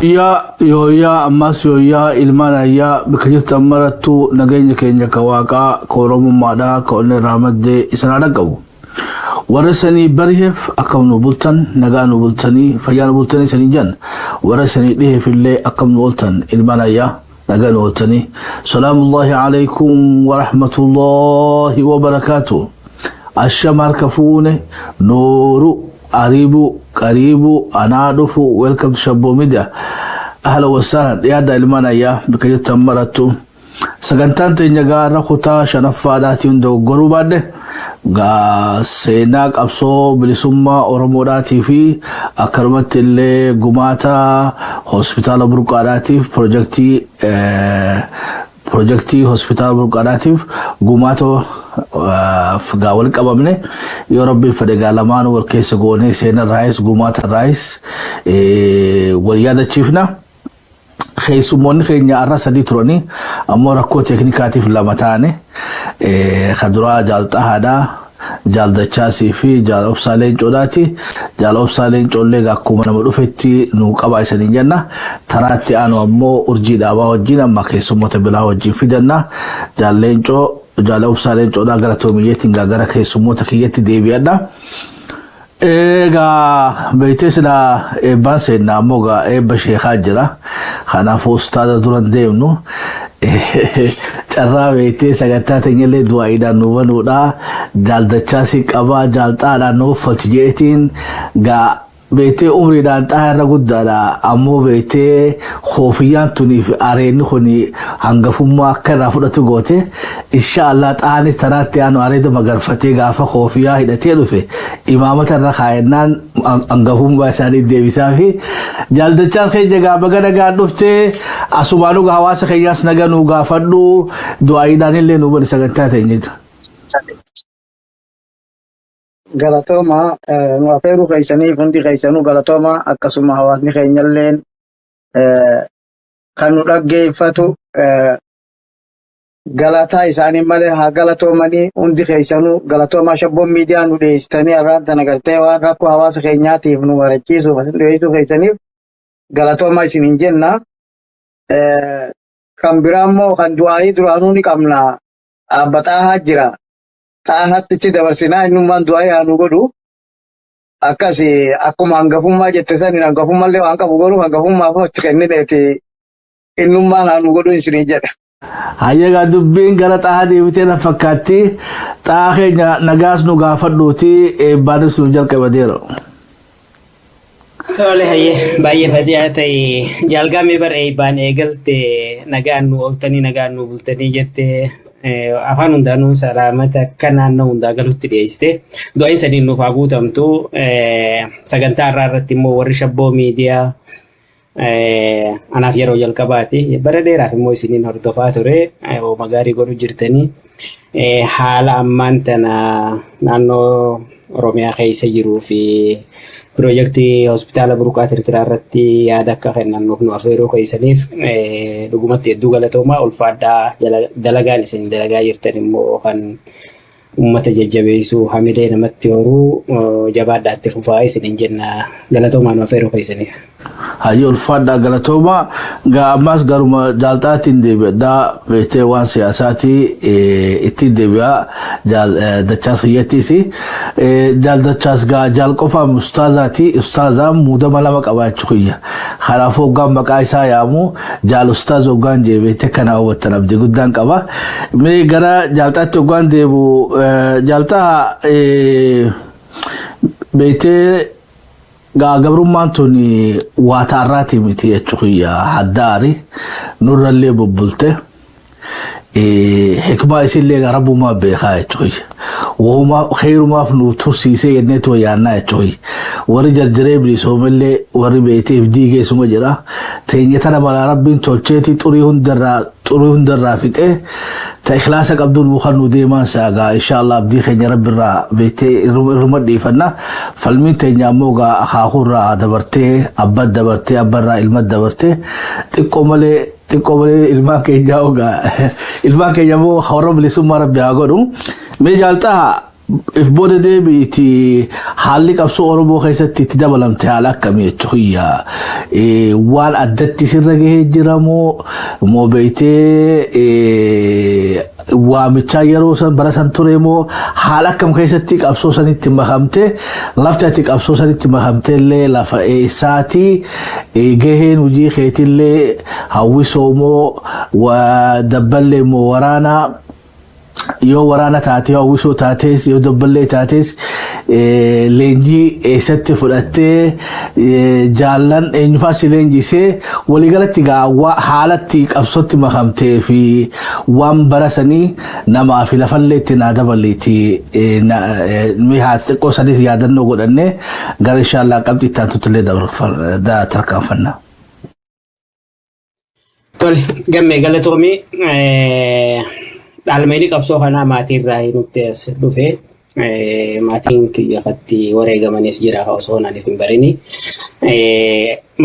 Yaa yooyyaa ammas yooyyaa ilmaan ayyaa bakka jirtan marattuu nageenya keenya ka waaqaa ka oromummaadhaa ka onnee irraa maddee isin haa dhaqqabu. Warra isanii bariheef akkam nu bultan nagaa nu bultanii fayyaa nu bultanii isanii jan warra isanii dhiheef illee akkam nu ooltan ilmaan ayyaa nagaa nu ooltanii. Salaamullahi alaikum wa rahmatullahi wa barakaatuh. Ashama harka fuune nooru ariibu qariibu anaa dhufu welcome to Shabboo Media. Ahla wasahlan dhiyaadha ilmaan ayyaa bakka jirtan marattu. Sagantaan teenya gaarra kutaa shanaffaadhaatiin dogoggoruu baadhe gaa seenaa qabsoo bilisummaa Oromoodhaatii fi akkanumatti illee gumaata hospitaala burqaadhaatiif pirojektii hospitaala burqaadhaatiif gumaata gaa wal qabamne yoo rabbiin fedhe gaa lamaan wal keessa goonee seenaa raayis gumaata raayis wal yaadachiifna. Keessummoonni keenya har'a sadii turanii ammoo rakkoo teeknikaatiif lama taane ka duraa jaal Xahaadhaa, jaal Dachaasii fi jaal Obsaa Leencoodhaati. Jaal Obsaa Leencoollee akkuma nama dhufetti nu qabaa isaniin jenna. Taraatti aanu ammoo urjii dhaabaa wajjin amma keessummoota biraa wajjin fidanna. Jaal Leencoo jaal Obsaa Leencoodhaa gara Toomiyyeetiin gara keessummoota kiyyatti deebi'adha. Egaa beektee silaa eebbaan seenna ammoo gaa eebba sheekaa jira. Kanaafuu ustaaza duran deemnu carraa beektee sagantaa teenyallee du'aa'iidhaan nu banuudha. Jaaldachaa si qabaa jaalxaadhaan nu uffalchi jeetiin gaa beektee umriidhaan xaa irra guddaadha. Ammoo beektee koofiyyaan tunii fi areenni kun hangafummaa akka irraa fudhatu goote. Insha Allah xaanis taraatti aanu areeda magarfatee gaafa koofiyaa hidhatee dhufe imaamata irra kaayennaan hangafummaa isaanii deebisaa fi jaaldachaas keenya gaa baga nagaan dhuftee asumaanuu hawaasa keenyaas naga nuu gaafadhu du'aayiidhaan illee nuu bani sagantaa teenya. Galatooma nu afeeruu keessaniif hundi keessanuu galatooma akkasuma hawaasni keenyalleen kan nu dhaggeeffatu galataa isaanii malee haa galatoomanii hundi keessanuu galatoomaa shabboon miidiyaa nu dhiyeessitanii har'aan tana gartee waan rakkoo hawaasa keenyaatiif nu barachiisuuf asin dhiyeessuu keessaniif galatoomaa isiniin jenna. Kan biraa immoo kan du'aayii duraanuu ni qabna. Abba Xaahaa jira. Xaahaatti dabarsinaa innummaan du'aayii haa nu godhu. Akkas akkuma hangafummaa jette saniin hangafummaallee waan qabu godhu hangafummaaf itti kennineeti innummaan haa nu godhu isiniin jedha. Hayyagaa dubbiin gara xahaa deebitee na fakkaatti. Xahaa keenya nagaas nu gaafadhuuti eebbaanis nu jalqabateera. Tole hayyee baay'ee fatiyaa ta'e jaalgamee bara eebbaan eegalte nagaan nu ooltanii nagaan nu bultanii jette afaan hundaanuu salaamata akka naannoo hundaa galutti dhiyeessite du'aa'in sadiin nuuf haa guutamtu sagantaa irraa irratti immoo warri shabboo miidiyaa anaaf yeroo jalqabaati. Bara dheeraaf immoo isiniin hordofaa ture. Hooma gaarii godhu jirtanii. Haala ammaan tana naannoo Oromiyaa keessa jiruu fi piroojeektii hospitaala Burqaa Tirtiraa irratti yaada akka kennan nuuf nu afeeruu keessaniif dhugumatti hedduu galatoomaa ulfaadhaa dalagaan isin dalagaa jirtan immoo kan uummata jajjabeessuu hamilee namatti horuu jabaadhaatti fufaa isiniin jenna galatoomaa nu afeeruu keessaniif. Hayyee ulfaadhaa galatoomaa gaa ammaas garuma jaalxaatiin deebi'adhaa beektee waan siyaasaatii ittiin deebi'aa jaal dachaas kiyyattiis jaal dachaas gaa jaal qofaan ustaazaati ustaazaan muudama lama qabaachuu kiyya kanaafuu hoggaan maqaa isaa yaamu jaal ustaaz hoggaan jee beektee kana hubattan abdii guddaan qaba mee gara jaalxaatti hoggaan deebu jaalxaa beektee gaa gabrummaan tun waa taarraati miti jechuu kiyya haddaari nurrallee bubbulte hikmaa isillee gaa rabbumaa beekaa jechuu kiyya wahuma kheyrumaaf nu tursiisee jenneetu yaannaa jechuu kiyya warri jarjaree bilisoomellee warri beekteef diigeessuma jira teenya tana malaa rabbiin tolcheeti xurii hundarraa fixee ta ikhlaasa qabdu nuu kan nu deemaan saagaa inshallah abdii keenya rabbirraa beektee irruma dhiifanna falmiin teenya ammoo gaa akaakuurraa dabartee abba dabartee abbarraa ilma dabartee xiqqoo malee ilmaan keenyaa ogaa ilmaan keenya immoo warra bilisummaa rabbi haa godhu mee jaalxaa. If booda deebiiti, haalli qabsoo Oromoo keessatti itti dabalamte haala akkamii jechuudha? Waan addatti sirra gahee jira moo beeytee waamichaa yeroo san bara san ture moo, haala akkam keessatti qabsoo sanitti makamte? Lafti ati qabsoo sanitti makamte illee lafa eessaati? Gaheen hojii keetillee hawwisoo moo dabballee moo waraanaa? Yoo waraana taatee, hawwisoo taatees, yoo dabballee taatees, leenjii eessatti fudhattee? Jaallan eenyufaa si leenjisee? Waliigalatti gaa haalatti qabsootti makamtee fi waan bara sanii namaa fi lafallee itti naa dabaliiti. Mee haa xiqqoo sanis yaadannoo godhannee gara inshaallah qabxii itti aantutti illee tarkaanfanna. Tole, gammee galatoomii. Dhaalmayni qabsoo kanaa maatii irraa nutti as dhufe. Maatiin kiyya katti wareegamanis jira osoo aniif hin barini.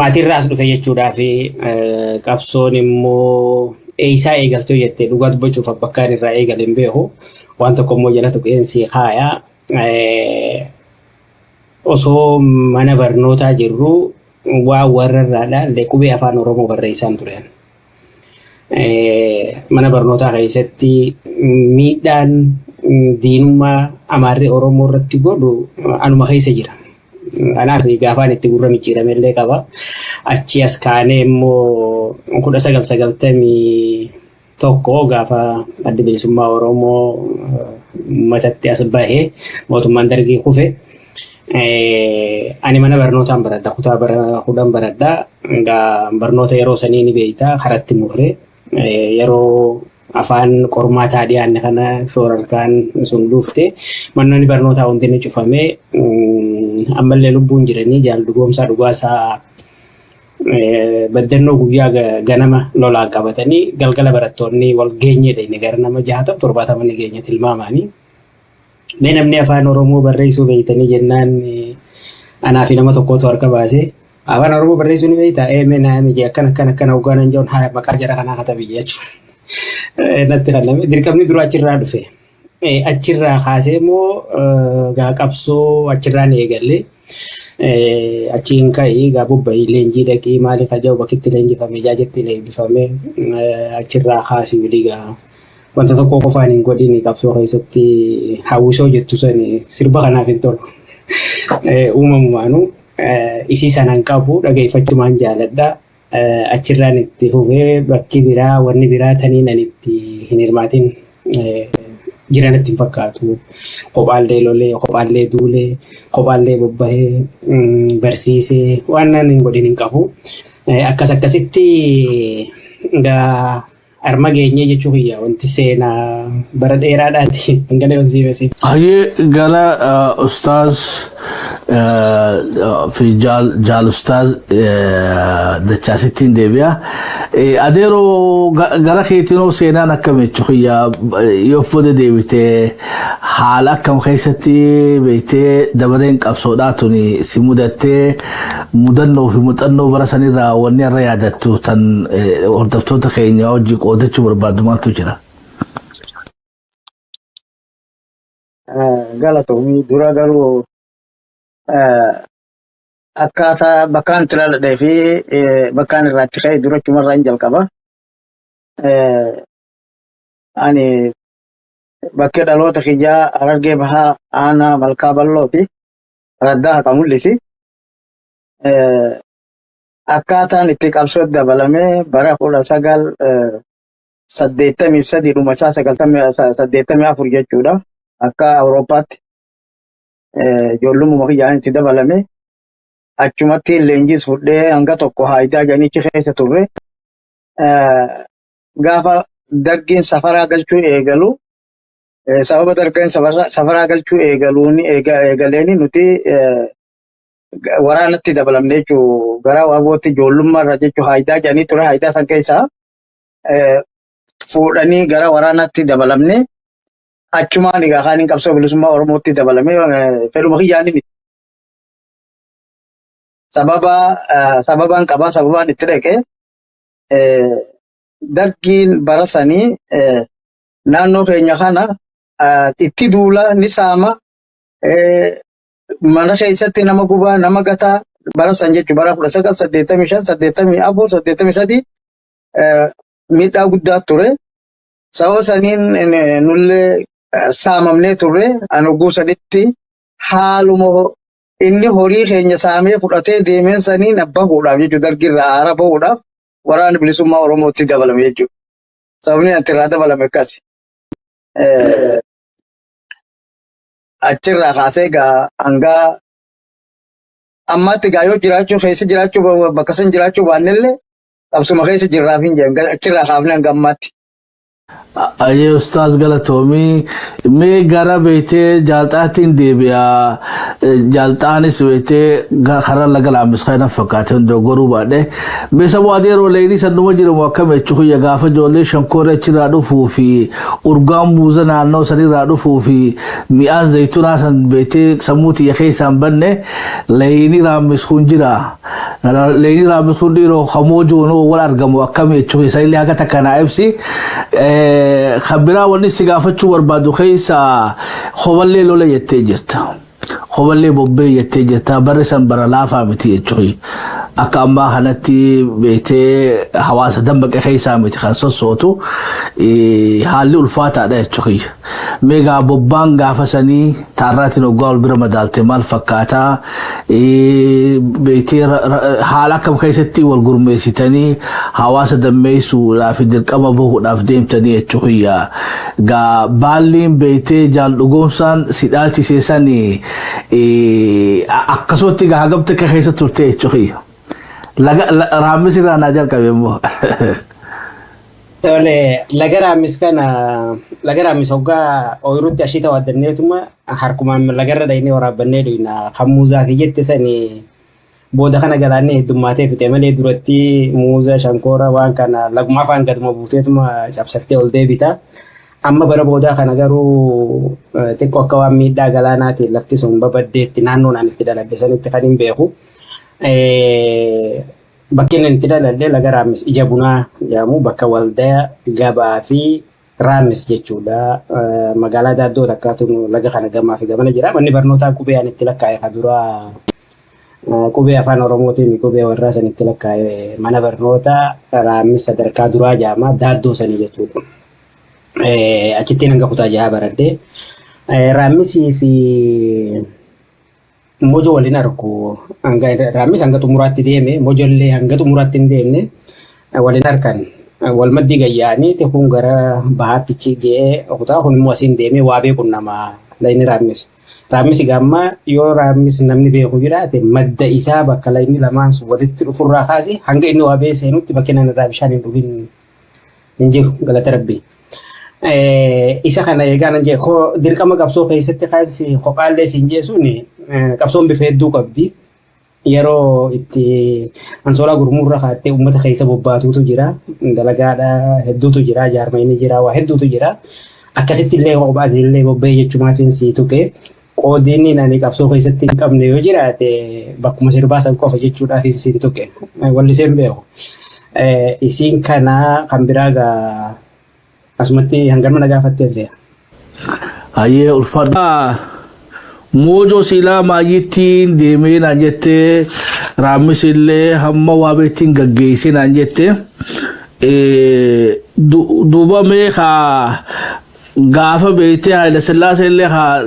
Maatii irraa as dhufe jechuudhaa fi qabsoon immoo eeysaa eegaltee jettee, dhugaa dubbachuuf bakka irraa eegale hin beeku. Waan tokko immoo jala tuqeensi haaya. Osoo mana barnootaa jirru waa warra irraa dhaalle qubee Afaan Oromoo barreessaan turen. Mana barnootaa keessatti miidhaan diinummaa Amaarri Oromoo irratti godhu anuma keessa jira. Kanaaf gaafaan itti gurra micciirame illee qaba. Achi as kaanee immoo 1991 gaafa Adda Bilisummaa Oromoo uummatatti as bahee mootummaan Dargii kufe. Ani mana barnootaan baradha. Kutaa 10 baradha. Egaa barnoota yeroo sanii ni beektaa, karatti murree yeroo afaan qormaataa dhiyaanne kana shoorarkaan sun dhufte, manoonni barnootaa hundi ni cufame. Ammallee lubbuun jiranii Jaal Dhugoomsaa Dhugaasaa baddannoo guyyaa ganama lolaan qabatanii galgala barattoonni wal geenye dhayne, gara nama 60 70 ni geenye tilmaamaanii. Mee namni Afaan Oromoo barreessuu beektanii jennaan, anaa fi nama tokkotu harka baase. Afaan Oromoo barreessuu ni beektaa? Ee, mee naa miji akkana akkana akkana hoggaan jedhuun, haa maqaa jara kanaa katabi jechuudha. Natti kenname. Dirqamni dura achirraa dhufe. Achirraa kaasee immoo gaa qabsoo achirraan eegalle. Achiin ka'ii gaa bobba'ii leenjii dhaqii maali kaja'u, bakkitti leenjifame jaajetti leenjifame, achirraa kaasii walii gaa wanta tokko qofaan hin godhin. Qabsoo keessatti hawwisoo jettu sani sirba kanaaf hin tolu. Uumamumaanuu isii sanan qabu dhageeffachumaan jaaladha. Achirraan itti fufee bakki biraa wanni biraa taniin ani itti hin hirmaatin jiranatti hin fakkaatu. Kophaallee lolee, kophaallee duulee, kophaallee bobbahee, barsiisee waan ani hin godhin hin qabu. Akkas akkasitti egaa arma geenyee jechuu kiyya, wanti seenaa bara dheeraadhaati. Hangana yoon siifesi. Hayyee, gara ustaaz fi jaal ustaaz Dachaasittiin deebi'a. Adeeroo, gara keetinoo seenaan akkam jechuu kiyya, yoo booda deebitee haala akkam keessatti beektee dabareen qabsoodhaa tuni si mudattee? Mudannoo fi muuxannoo bara sanirraa wanni irra yaadattu tan hordoftoota keenya hojii qoodachuu barbaaddu maaltu jira? Galatoomii. Dura garuu akkaataa bakkaan itti dhaladhee fi bakkaan irraa itti ka'e dura achumarraa hin jalqaba. Ani bakkee dhaloota kiyyaa Harargee Bahaa, aanaa Malkaa Bal'ooti. Raddaa Haqa Mul'isi. Akkaataan itti qabsoo dabalamee bara 1983 dhuma isaa 84 jechuudha. Akka Awurooppaatti ijoollummaa kiyyaan itti dabalame. Achumatti leenjis fudhee hanga tokko haayidaa janichi keessa turre. Gaafa Dargiin safaraa galchuu eegalu, sababa Dargiin safaraa galchuu eegaluun eegaleeni nuti waraanatti dabalamne jechuu, gara waabootti ijoollummaa irra jechuu. Haayidaa jedhanii ture, haayidaa san keessaa fuudhanii gara waraanaatti dabalamne. Achumaan egaa kaaniin qabsoo bilisummaa Oromootti dabalame fedhuma kiyyaan miti. Sababa sababaan qabaa, sababaan itti dhaqe, Dargiin bara sanii naannoo keenya kana Itti duula ni saama. Mana keessatti nama gubaa nama gataa bara san jechuun bara 1985, 84, 83 miidhaa guddaa ture. Sababa saniin nullee saamamnee turre. Ani hogguu sanitti haaluma inni horii keenya saamee fudhatee deemeen saniin bahuudhaaf jechuudha, dargirraa aara bahuudhaaf waraana bilisummaa Oromootti dabalame jechuudha. Sababni ati irraa dabalame akkasi. Achirraa kaasee egaa hangaa ammaatti egaa yoo jiraachuu keessa jiraachuu bakka san jiraachuu baannellee qabsuma keessa jirraaf hin jedhan, achirraa kaafne hanga ammaatti. Ayyee ustaaz, galatoomii. Mee gara beektee jaalxaatiin deebi'a. Jaalxaanis beektee karaa laga laammis kana fakkaate dogoggoruu baadhe. Mee saboo adeeroo leeyinii san dhuma jiru akkam jechuu kiyya, gaafa ijoollee shankoora achirraa dhufuu fi urgaan muuza naannoo sanirraa dhufuu fi mi'aan zayituunaa san beektee sammuu tiyya keessaan banne leeyinii raammis kun jira. Leeyinii raammis kun dhiiroo kamoo joonoo wal argamu akkam jechuu isa illee haga takka naa ibsi. Kan biraa wanni si gaafachuu barbaadu keessa hoballee lola jettee jirta. Hoballee bobbee jettee jirta. Barri san bara laafaa miti jechuudha. Akka ammaa kanatti beektee hawaasa dammaqe keessaa miti kan sossootu, haalli ulfaataadha jechuudha. Meegaa bobbaan gaafa sanii taarraatiin hoggaa ol bira madaalte maal fakkaataa? Beektee haala akkam keessatti wal gurmeessitanii hawaasa dammeessuudhaaf dirqama bahuudhaaf deemtanii jechuudha. Gaa baalliin beektee jaal dhugoomsaan si dhaalchisee sanii akkasumatti gaa hagamte akka keessa turte jechuudha. Laga raammis irraa naa jalqabe immoo. Tole, laga raammis kana, laga raammis hoggaa ooyiruutti ashiita waaddanneetuma harkumaan lagarra dhaynee waraabbannee dhuyna. Kan muuzaa fi jette sani booda kana galaanni heddummaatee fixe malee duratti muuza, shankoora waan kana laguma afaan gaduma buuteetuma cabsattee ol deebita. Amma bara boodaa kana garuu xiqqoo akka waan miidhaa galaanaatiin lafti sun babaddeetti naannoon ani itti dhaladhe sanitti kan hin beeku. Bakki inni itti dhaladhe laga Raammis ija bunaa jedhamu, bakka waldaya gabaa fi Raammis jechuudha. Magaalaa Daaddoo takkaatu laga kana gamaa fi gamana jira. Manni barnootaa qubee ani itti lakkaa'e ka duraa qubee afaan Oromootiin qubee warraa san itti lakkaa'e mana barnootaa Raammis sadarkaa duraa jedhama, Daaddoo sanii jechuudha. Achittiin hanga kutaa jaha baradhe. Raammisii fi Mojo waliin argu. Hanga Raammis hanga xumuraatti deeme, Mojollee hanga xumuraatti hin deemne, waliin harkan. Wal maddii gayyaanii kun gara bahaatti ga'ee kutaa kun immoo asiin deemee waa beeku nama layni Raammis. Raammis gamma yoo Raammis namni beeku jiraate, madda isaa bakka layni lamaan sun walitti dhufurraa kaasee hanga inni waa bee seenutti bakki inni irraa bishaan hin dhugin hin jiru, galata rabbii. Isa kana eegaa nan jee dirqama qabsoo keessatti kaansi kophaallee siin jeesuun qabsoon bifa hedduu qabdi. Yeroo itti ansoolaa gurmuurra kaattee uummata keessa bobbaatuutu jira. Dalagaadha hedduutu jira. Jaarmayni jira. Waa hedduutu jira. Akkasitti illee kophaati illee bobba'ee jechumaafin sii tuqe. Qoodiin ani qabsoo keessatti hin qabne yoo jiraate bakkuma sirbaa san qofa jechuudhaaf siin tuqe. Walliseen beeku. Isiin kana kan biraa gaa asumatti hanganuma na gaafatteen seera. Hayyee, ulfaadha. Moojoo siilaa maayyittiin deemee naan jettee, raammis illee hamma waa beettiin gaggeessee naan jette. Duuba mee kaa gaafa beektee Haayila Sillaasee illee kaa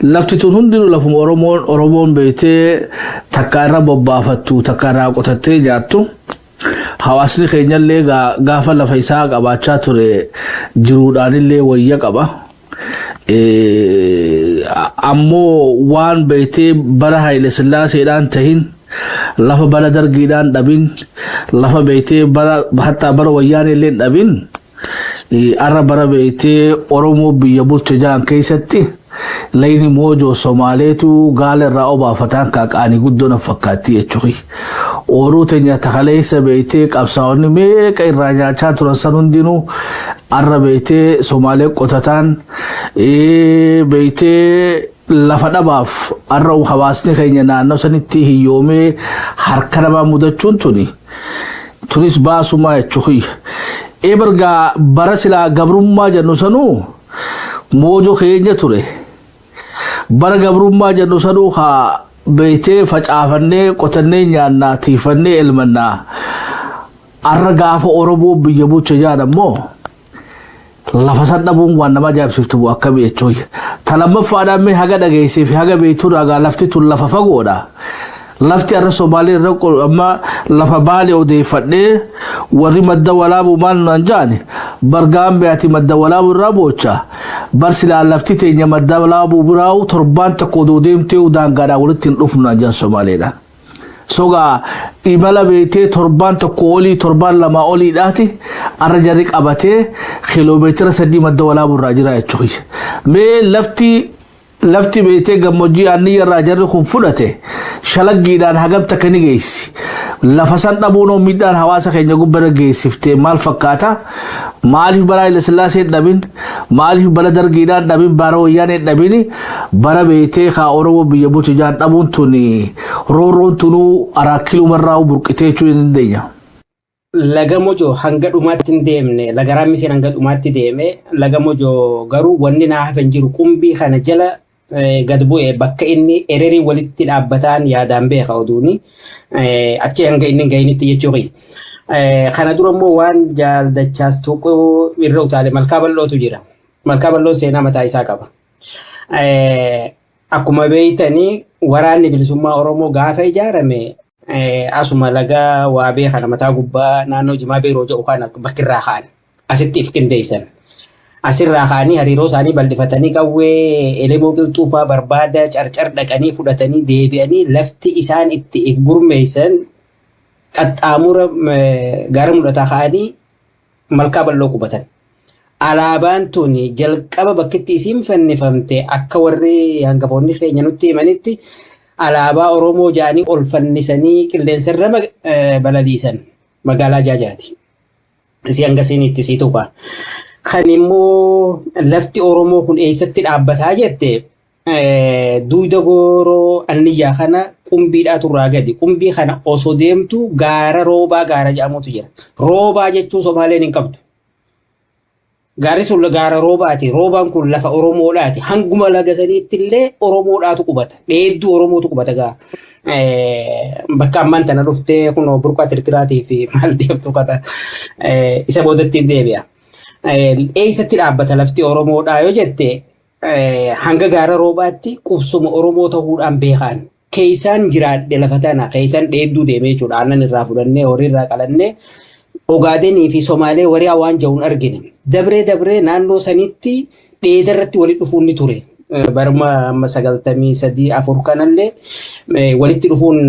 lafti tun hundinuu lafuma Oromoon beektee takka irra bobbaafattu, takka irraa qotattee nyaattu. Hawaasni keenyallee gaafa lafa isaa qabaachaa ture jiruudhaanillee wayya qaba. Ammoo waan beektee bara Haayile Sillaaseedhaan tahin, lafa bara dargiidhaan dhabin, lafa beektee bara hattaa bara wayyaanee illee dhabin, arra bara beektee Oromoo biyya bulcha jaan keessatti layni Moojoo Somaaleetu gaala irraa obaafataan kaaqaanii guddoo na fakkaatti jechuudha. Ooruu teenya takaleessa beektee qabsaa'onni meeqa irraa nyaachaa turan san hundinuu arra beektee Somaalee qotataan beektee lafa dhabaaf arra hawaasni keenya naannoo sanitti hiyyoomee harka namaa mudachuun tuni tunis baasumaa jechuudha. Eebargaa bara silaa gabrummaa jennu sanuu Moojo keenya ture. Bara gabrummaa jennu sanuu haa beeytee facaafannee, qotannee, nyaannaa, tiifannee, elmannaa. Arra gaafa Oromoo biyya bulcha jaan ammoo lafa san dhabuun waan nama ajaa'ibsiiftu bu'u akkamii jechuun. Ta lammaffaadhaan mee haga dhageessee fi haga beektuu ragaa lafti tun lafa fagoodha. Lafti arra Somaalee irra amma lafa Baale odeeffadhee, warri Madda Walaabuu maal naan jaani, bargaan beati Madda Walaabuu irraa boocha bar silaa lafti teenya Madda Walaabuu biraa'u torbaan tokko odoo deemtee daangaadhaan walitti hin dhufnu naan jaan Somaaleedhaan. Sogaa imala beektee torbaan tokko olii, torbaan lamaa oliidhaati arra jarri qabatee kiiloomeetira 3 Madda Walaabuu irraa jira jechuudha. Mee lafti beektee gammoojjii Anniyya irraa jarri kun fudhate shalaggiidhaan hagam takka ni geessi? Lafa san dhabuun miidhaan hawaasa keenya gubbara geessiftee maal fakkaata? Maaliif bara Haile Sillaasee hin dhabin? Maaliif bara Dargiidhaan dhabin? Bara Wayyaanee hin dhabin? Bara beektee kaa Oromoo biyya bulchu jaan dhabuun tuni roorroon tunuu araakkilumarraa burqitee jechuu hin dandeenya. Laga Mojoo hanga dhumaatti hin deemne, laga Raammiseen hanga dhumaatti deeme, laga Mojoo garuu wanni naa hafe hin jiru. Qumbii kana jala gad bu'e, bakka inni ererii walitti dhaabbataan yaadaan beeka oduuni achi hanga inni hin gahinitti jechuu kiyya. Kana dura immoo waan jaaldachaas tuquu irra utaale, Malkaa Bal'ootu jira. Malkaa Bal'oon seenaa mataa isaa qaba. Akkuma beektanii, Waraanni Bilisummaa Oromoo gaafa ijaarame asuma laga Waabee kana mataa gubbaa naannoo Jimaa Beeroo jedhu kana bakkirraa ka'an asitti if qindeessan. Asirraa ka'anii hariiroo isaanii bal'ifatanii, qawwee Elemoo Qilxuufaa barbaada Carcar dhaqanii fudhatanii deebi'anii, lafti isaan itti if gurmeessan qaxxaamura gaara Mul'ataa ka'anii Malkaa Bal'oo qubatan. Alaabaan tun jalqaba bakkitti isiin fannifamte, akka warri hangafoonni keenya nutti himanitti, alaabaa Oromoo ja'anii ol fannisanii qilleensarra balaliisan magaalaa Jaajaati. Isii hanga isiin itti sii tuqa. Kan immoo lafti Oromoo kun eessatti dhaabbataa jette, duuda gooroo Anniyyaa kana Qumbiidhaatu irraa gadi. Qumbii kana osoo deemtu gaara Roobaa gaara jedhamutu jira. Roobaa jechuun Somaaleen hin qabdu. Gaarri sun gaara Roobaati. Roobaan kun lafa Oromoodhaati. Hanguma laga saniitti illee Oromoodhaatu qubata. Dheedduu Oromootu qubata gaa. Bakka ammaan tana dhuftee kunoo burqaa tirtiraatii fi maal deemtu kana isa boodatti deebi'a. Eessatti dhaabbata lafti Oromoodhaa yoo jette, hanga gaara Roobaatti qubsuma Oromoo ta'uudhaan beekaan. Keessaan jiraadhe lafa tana keessaan dheedduu deemee jechuudha. Aannan irraa fudhannee, horii irraa qalannee, Ogaadenii fi Somaalee wariyaa waan jiruun argine. Dabree dabree naannoo sanitti dheeda irratti walitti dhufuun ni ture. Baruma amma 93 4 kanallee walitti dhufuun,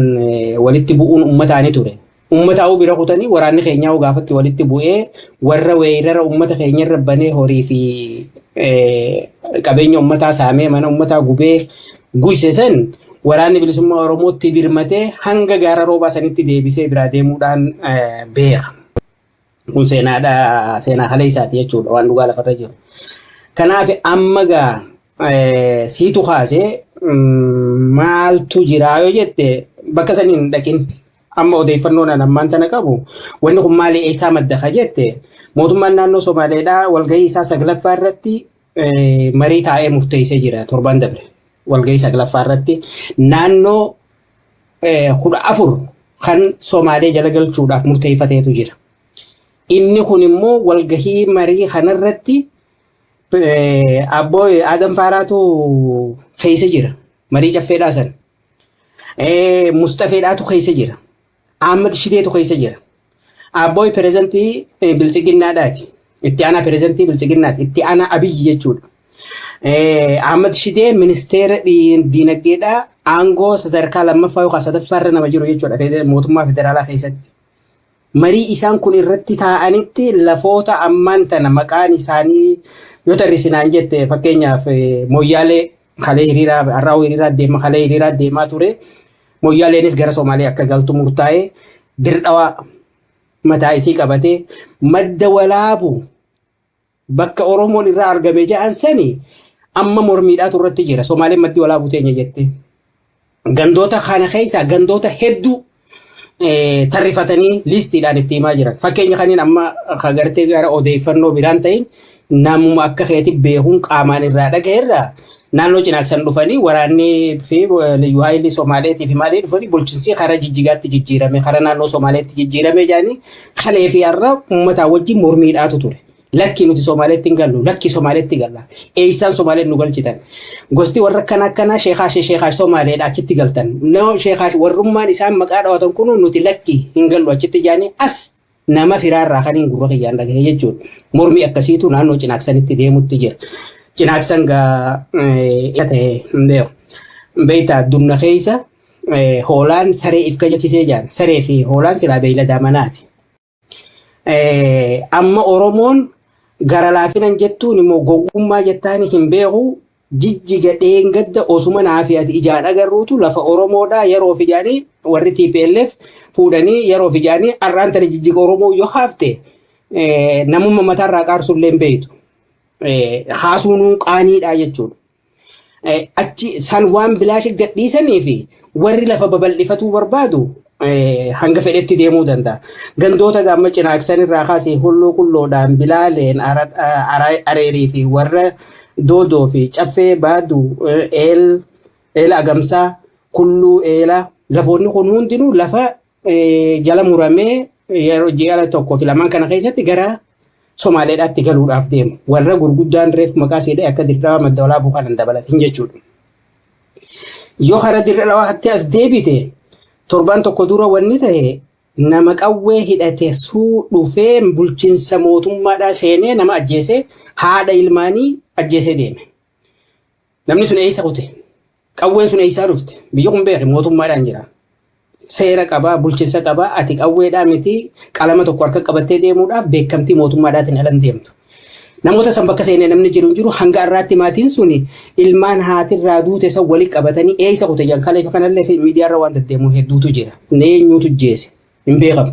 walitti bu'uun uummataa ni ture. Uummata bira kutanii waraanni keenyaa gaafatti walitti bu'ee warra weerara uummata keenya irra banee, horii fi qabeenya uummataa saamee, mana uummataa gubee guyse san, Waraanni Bilisummaa Oromootti dirmatee hanga gaara Roobaa sanitti deebisee biraa deemuudhaan beeka. Kun seenaadha, seenaa kaleessaati jechuudha, waan dhugaa lafarra jiru. Kanaaf amma gaa siitu kaasee maaltu jiraa yoo jette, bakka saniin dhaqin. Amma odeeffannoon an ammaan tana qabu, wanni kun maali, eessaa madda ka jette, mootummaan naannoo Somaaleedhaa walgahii isaa saglaffaa irratti marii taa'ee murteessee jira torban dabre. Walgahii saglaffaa irratti naannoo 14 kan Somaalee jala galchuudhaaf murteeffateetu jira. Inni kun immoo walgahii marii kanarratti abboo Adam Faaraatu keessa jira. Marii caffeedhaa san. Mustafeedhaatu keessa jira. Ahmad Shideetu keessa jira. Abbooy pireezidantii Biltsiginnaadhaati. Itti aanaa pireezidantii Biltsiginnaati. Itti aanaa Abiyyi jechuudha. Ahmad Shidee ministeera diinagdeedhaa, aangoo sadarkaa lammaffaa yookaan sadaffaa irra nama jiru jechuudha mootummaa federaalaa keessatti. Marii isaan kun irratti taa'anitti lafoota ammaan tana maqaan isaanii yoo tarrisinaan jette, fakkeenyaaf Mooyyaalee kalee hiriiraa, har'aa hiriiraa deema, kalee hiriiraa deemaa ture. Mooyyaaleenis gara Somaalee akka galtu murtaa'ee, Dirdhawaa mataa isii qabatee, Madda Walaabu bakka Oromoon irraa argame jedhan sani amma mormiidhaatu irratti jira. Somaaleen Maddi Walaabuu teenya jette. Gandoota kana keessaa gandoota hedduu tarrifatanii liistiidhaan itti himaa jiran. Fakkeenya kaniin amma gartee gara odeeffannoo biraan ta'in Namuma akka keetti beekuun qaamaan irraa dhagaheerraa naannoo Cinaaksan dhufanii waraanni fi liyyuu haayilii Somaaleetii fi maalii dhufanii bulchiinsi karaa Jijjigaatti jijjiirame, karaa naannoo Somaaleetti jijjiirame jedhanii kalee fi har'a uummataa wajjin mormiidhaatu ture. Lakki nuti Somaaleetti hin gallu, lakki Somaaleetti galla. Eessaan Somaaleen nu galchitan? Gosti warra akkana akkanaa sheekaash sheekaash Somaaleedha achitti galtan. No sheekaash warrummaan isaan maqaa dhawatan kun nuti lakki hin gallu achitti jedhanii as nama firaarraa kan hin gurra kiyyaan dhagahe jechuudha. Mormii akkasiitu naannoo Cinaaksanitti deemutti jira. Cinaaksan gaa ta'e hin beeku. Beektaa dumna keessa hoolaan saree if kajalchisee jaan. Saree fi hoolaan silaa beeyladaa manaati. Amma Oromoon gara laafinan jettuun immoo gowwummaa jettaan hin beeku. Jijjiga dheengadda osuma naafi ati ijaan agarruutu lafa Oromoodhaa yeroo fi jaanii warri TPLF fuudhanii yeroo fi jaanii har'aan tana jijjiga Oromoo yoo haafte namummaa mataarraa qaarsullee hin beektu. Haasuunuu qaaniidha jechuudha. Achi san waan bilaasha gadhiisanii fi warri lafa babal'ifatuu barbaadu hanga fedhetti deemuu danda'a. Gandoota gaamma Cinaaksan irraa kaasee hulluu qulloodhaan Bilaaleen Areerii fi warra Doodoo fi Caffee Baaduu Eela Agamsaa Kulluu Eela lafoonni kun hundinuu lafa jala muramee yeroo ji'a tokkoo fi lamaan kana keessatti gara Somaaleedhaatti galuudhaaf deemu. Warra gurguddaan reef maqaa seedhee akka Dirre Madda Walaabuu kanan dabalatin jechuudha. Yoo karaa Dirre Dhawaatti as deebite torban tokko dura wanni ta'e nama qawwee hidhate suu dhufee bulchiinsa mootummaadhaa seenee nama ajjeesee haadha ilmaanii ajjeesee deeme. Namni sun eessa kute? Qawween sun eessaa dhufte? Biyyi kun beeke mootummaadhaan jira. Seera qabaa, bulchiinsa qabaa, ati qawweedhaa miti qalama tokko harka qabattee deemuudhaaf beekamtii mootummaadhaatiin alan deemtu. Namoota san bakka seenee namni jiru hin jiru hanga har'aatti maatiin suni ilmaan haatirraa duute san walitti qabatanii eessa kute jedhan kalee kanallee fi miidiyaarra waan deddeemu hedduutu jira. Eenyuutu jeese hin beekamu.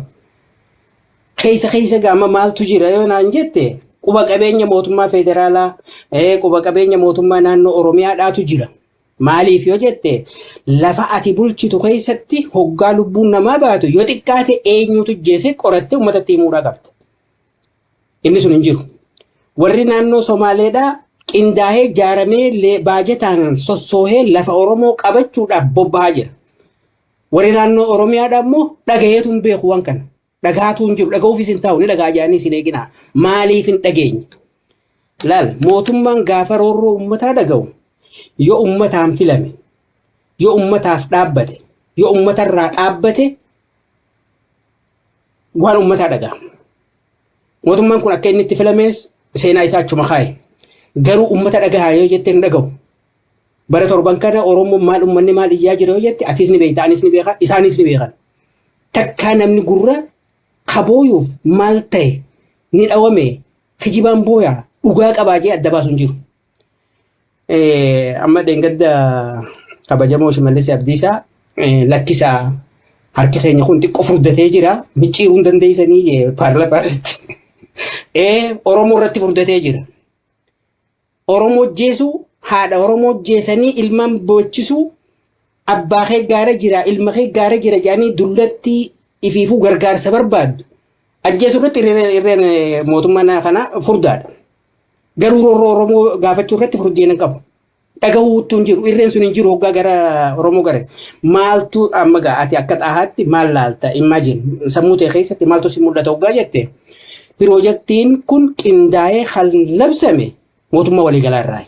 Keessa keessa gaama maaltu jira yoo naan jette quba qabeenya mootummaa federaalaa quba qabeenya mootummaa naannoo Oromiyaadhaatu jira. Maaliif yoo jette lafa ati bulchitu keessatti hoggaa lubbuun namaa baatu yoo xiqqaate eenyuutu jeese qorattee uummatatti himuudhaa qabda. Inni sun hin jiru. Warri naannoo Somaaleedhaa qindaa'ee ijaaramee baajataan sossoohee lafa Oromoo qabachuudhaaf bobba'aa jira. Warri naannoo Oromiyaadhaa immoo dhagayeetu hin beeku waan kana. Dhagaatu hin jiru. Dhaga'uufis hin taa'u. Ni dhagaa jedhanii isin eeginaa. Maaliif hin dhageenye? Laal mootummaan gaafa roorroo uummataa dhaga'u yoo uummataan filame, yoo uummataaf dhaabbate, yoo uummatarraa dhaabbate waan uummataa dhaga'a. Mootummaan kun akka inni itti filames seenaa isaa achuma kaaye. Garuu uummata dhagahaa yoo jette hin dhaga'u. Bara torban kana Oromoon maal uummanni maal iyyaa jira yoo jette atis ni beekta, anis ni beeka, isaanis ni beekan. Takkaa namni gurra kabooyuuf maal ta'e ni dhawame kijibaan booyaa dhugaa qabaa jee adda baasu hin jiru. Amma dheengadda kabajamoo Shimallis Abdiisaa lakkisaa harki keenya kun xiqqoo furdatee jira micciiruu hin dandeessanii paarlaamaa irratti. Oromoo irratti furdatee jira. Oromoo jeesuu haadha Oromoo jeesanii ilmaan boochisuu abbaa kee gaara jira ilma kee gaara jira jedhanii dullatti ifiifuu gargaarsa barbaaddu. Ajjeesuu irratti irreen mootummaa kana furdaadha. Garuu roorroo Oromoo gaafachuu irratti furdiin hin qabu. Dhagahuutu hin jiru. Irreen sun hin jiru hoggaa gara Oromoo gara. Maaltu amma gaa ati akka xaahaatti maal laalta? Imagine sammuu ta'e keessatti maaltu si mul'ata hoggaa jette? Piroojaktiin kun qindaa'ee kan labsame mootummaa waliigalaa irraa.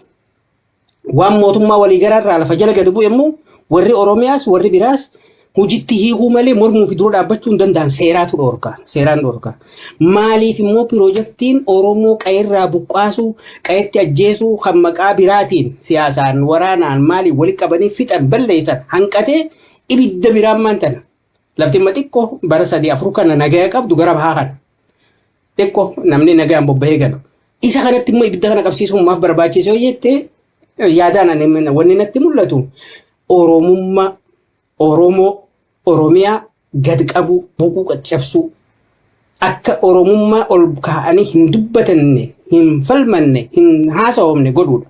Waan mootummaa waliigalaa irraa lafa jala gadi bu'e immoo warri Oromiyaas warri biraas hojiitti hiikuu malee mormuu fi dura dhaabbachuu hin danda'an seeraatu dhoorka. Seeraan dhoorka. Maaliif immoo piroojaktiin Oromoo qe'eerraa buqqaasuu, qe'eetti ajjeesuu kan maqaa biraatiin siyaasaan, waraanaan maaliin walitti qabanii fixan balleessan hanqatee ibidda biraan maan tana. Lafti immoo xiqqoo bara 3-4 kana nagaya qabdu gara bahaa kana. Xiqqoo namni nagayaan bobba'ee galu. Isa kanatti immoo ibidda kana qabsiisuun maaf barbaachisoo jette yaadaan ani wanni natti mul'atu Oromummaa Oromoo Oromiyaa gad qabu boquu qaccabsuu akka Oromummaa ol kaa'anii hin dubbatanne hin falmanne hin haasawamne godhuudha.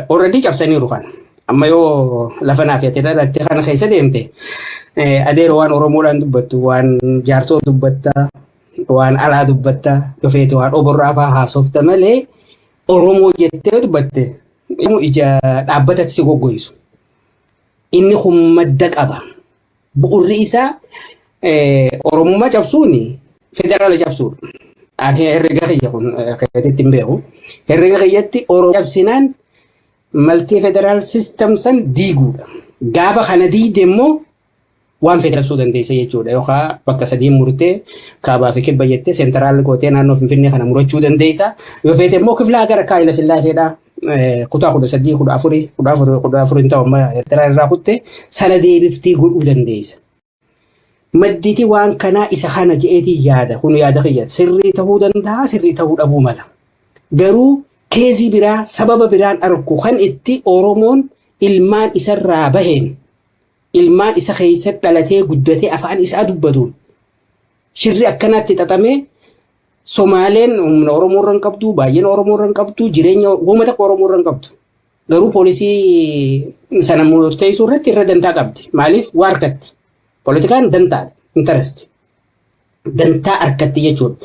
Already cabsaniiru kana. Amma yoo lafa naaf yaate dhalatte kana keessa deemte adeero waan Oromoodhaan dubbattu waan jaarsoo dubbatta Waan alaa dubbatta, yoo feete waan oborraa fa'aa haasofta malee Oromoo jettee dubbatte ija dhaabbatatti si goggoisu. Inni kun madda qaba. Bu'urri isaa Oromummaa cabsuun federaala cabsuudha. Herrega kiyya kun keetitti hin beeku. Herrega kiyyatti Oromoo cabsinaan multi federal system san diiguudha. Gaafa kana diigde immoo waan fedhe cabsuu dandeessa jechuudha. Yookaan bakka sadiin murtee kaabaa fi kibba jettee central gootee naannoo Finfinnee kana murachuu dandeessa. Yoo feete immoo kiflaa gara Haayila Sillaaseedha. Kutaa 13, 14, 14, 14 hin ta'u amma Eertiraa irraa kutte sana deebiftee godhuu dandeessa. Madditi waan kanaa isa kana je'eetii yaada. Kun yaada kiyya. Sirrii ta'uu danda'a, sirrii ta'uu dhabuu mala. Garuu case biraa sababa biraan argu kan itti Oromoon ilmaan isarraa baheen, ilmaan isa keessa dhalatee guddatee afaan isaa dubbatuun shirri akkanaatti xaxamee, Somaaleen humna Oromoo irra hin qabdu, baay'ina Oromoo irra hin qabdu, jireenya uummata tokko Oromoo irra hin qabdu. Garuu poolisii sana murteessuu irratti irra dantaa qabdi. Maaliif? Waa harkatti. Poolitikaan dantaadha. Interest. Dantaa harkatti jechuudha.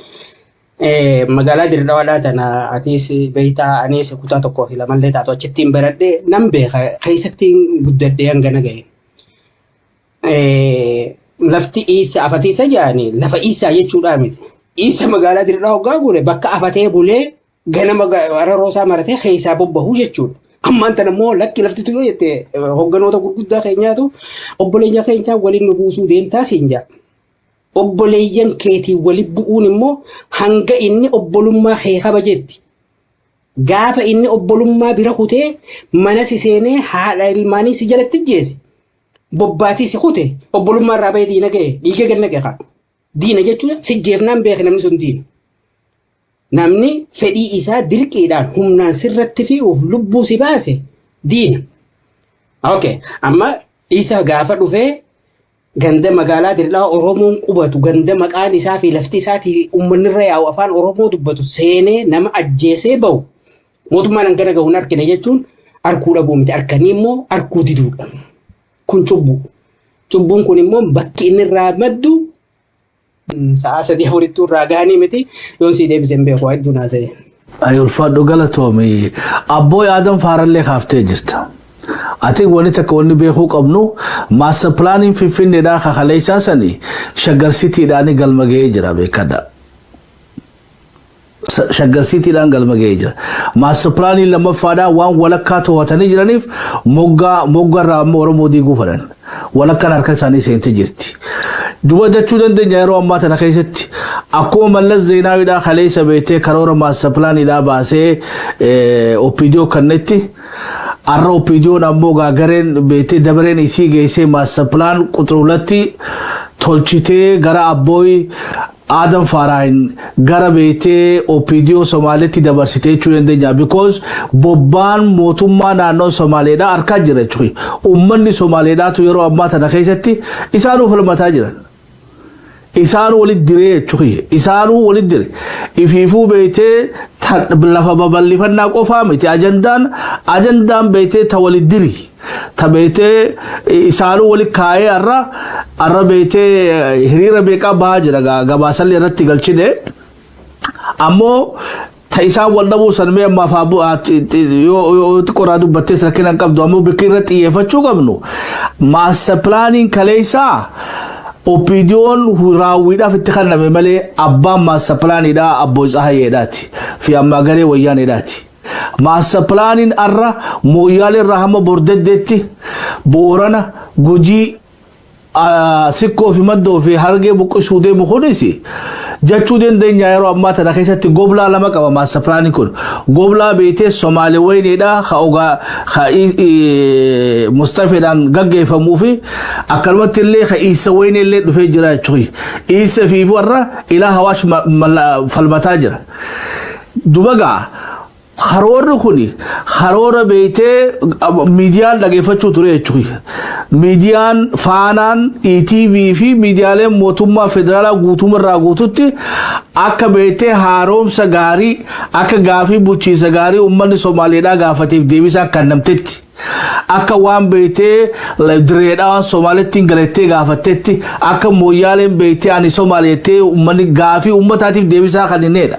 Magaalaa Dirdawaadhaa tana atis beektaa, anis kutaa tokkoo fi lamallee taatu achittiin baradhee nan beeka, keessatti guddadhee hangana gahe. Lafti Iisa afatiisa jedhanii lafa Iisaa jechuudhaa miti. Iisa magaalaa Dirdaa hoggaa buule bakka afatee bulee ganama hararoo isaa maratee keessaa bobbahuu jechuudha. Ammaan tana immoo lakki laftitu yoo jette hogganoota gurguddaa keenyaatu obboleeyyan keenyaa waliin nu buusuu deemtaa siin jedha. Obboleeyyan keetii waliin bu'uun immoo hanga inni obbolummaa kee kabajetti. Gaafa inni obbolummaa bira kutee mana si seenee haadha ilmaanii si jalatti jeese. Bobbaatii si kute, obbolummaa irraa bahee diina ga'e, dhiiga ganna ga'e. Diina jechuun si jeefnaan beeke namni sun diina. Namni fedhii isaa dirqiidhaan humnaan sirratti fi'uuf lubbuu si baase diina. Okay, amma isa gaafa dhufee ganda magaalaa Dirdaa Oromoon qubatu, ganda maqaan isaa fi lafti isaatii uummanni irra yaa'u afaan Oromoo dubbatu seenee nama ajjeesee bahu, mootummaan hangana gahuun argine jechuun arkuu dhabuu miti, arkanii immoo arkuu diduudha. Kun cubbuu. Cubbuun kun immoo bakki inni irraa maddu sa'a sadii afurittuu irraa gahanii miti, yoon sii deebisee hin beeku, hedduu naasa'e. Ay, ulfaadhu, galatoomi. Abboo yaadan faarallee kaaftee jirta. Ati wanni takka wanni beekuu qabnu, master planiin Finfinneedhaa kakaleessaa sani Shaggar Citydhaan galma ga'ee jira, beekadha. Shaggar Citydhaan galma ga'ee jira. Master planiin lammaffaadhaa waan walakkaa to'atanii jiraniif moggaa moggarraa ammoo Oromoo diiguu fedhan. Walakkaan harka isaanii seentee jirti. Duba jechuu dandeenya, yeroo ammaa tana keessatti akkuma Mallas Zeenaawiidhaa kaleessa beektee karoora master planiidhaa baasee OPDO kannetti, har'a OPDOn ammoo gaagareen beektee dabareen isii geessee master plan quxuruulatti tolchitee gara abbooyi Aadan Faaraahin gara beektee OPDO Somaaleetti dabarsitee jechuu dandeenya. Because bobbaan mootummaa naannoo Somaaleedhaa harkaa jira jechuudha. Uummanni Somaaleedhaatu yeroo ammaa tana keessatti isaanuu falmataa jiran. Isaanuu walitti diree jechuudha. Isaanuu walitti dire. Ifiifuu beektee lafa babal'ifannaa qofaa miti. Ajandaan beektee ta walitti diri. Ta beektee isaanuu walitti kaayee har'a beektee hiriira beekaa bahaa jira, gabaasallee irratti galchine. Ammoo ta isaan wal dhabuu san mee ammaaf yoo xiqqoorraa dubbattees rakkina hin qabdu. Ammoo bakki irratti xiyyeeffachuu qabnu, master planiin kaleessaa OPDO'n raawwiidhaaf itti kenname malee abbaan master planiidhaa abboo Tsahayyeedhaati fi ammaa garee wayyaaneedhaati. Master planiin arra Mooyyaalee irraa hamma Bordeddeetti, Boorana, Gujii, Sikkoo fi Maddoo fi Hargee buqqisuu deemu kunis jechuu dandeenya, yeroo ammaa tana keessatti goblaa lama qaba master planiin kun. Goblaa beetee Somaalee wayneedha ka ogaa ka Mustafeedhaan gaggeeffamuu fi akkanumatti illee ka Iisa waynee illee dhufee jira jechuudha. Iisa fi warra ilaa Hawaash falmataa jira. Dubagaa karoorri kuni karoora beektee miidiyaan dhageeffachuu ture jechuudha. Miidiyaan Faanaan, ETV fi miidiyaaleen mootummaa federaalaa guutumarraa guututti akka beektee haaromsa gaarii, akka gaafii bulchiinsa gaarii uummanni Somaaliidhaa gaafateef deebisaa kennamtetti. Akka waan beeytee direedhaan Somaalitti hin galettee gaafattetti, akka Mooyyaaleen beeytee ani Somaali jettee uummanni gaafii uummataatiif deebisaa kan inneedha.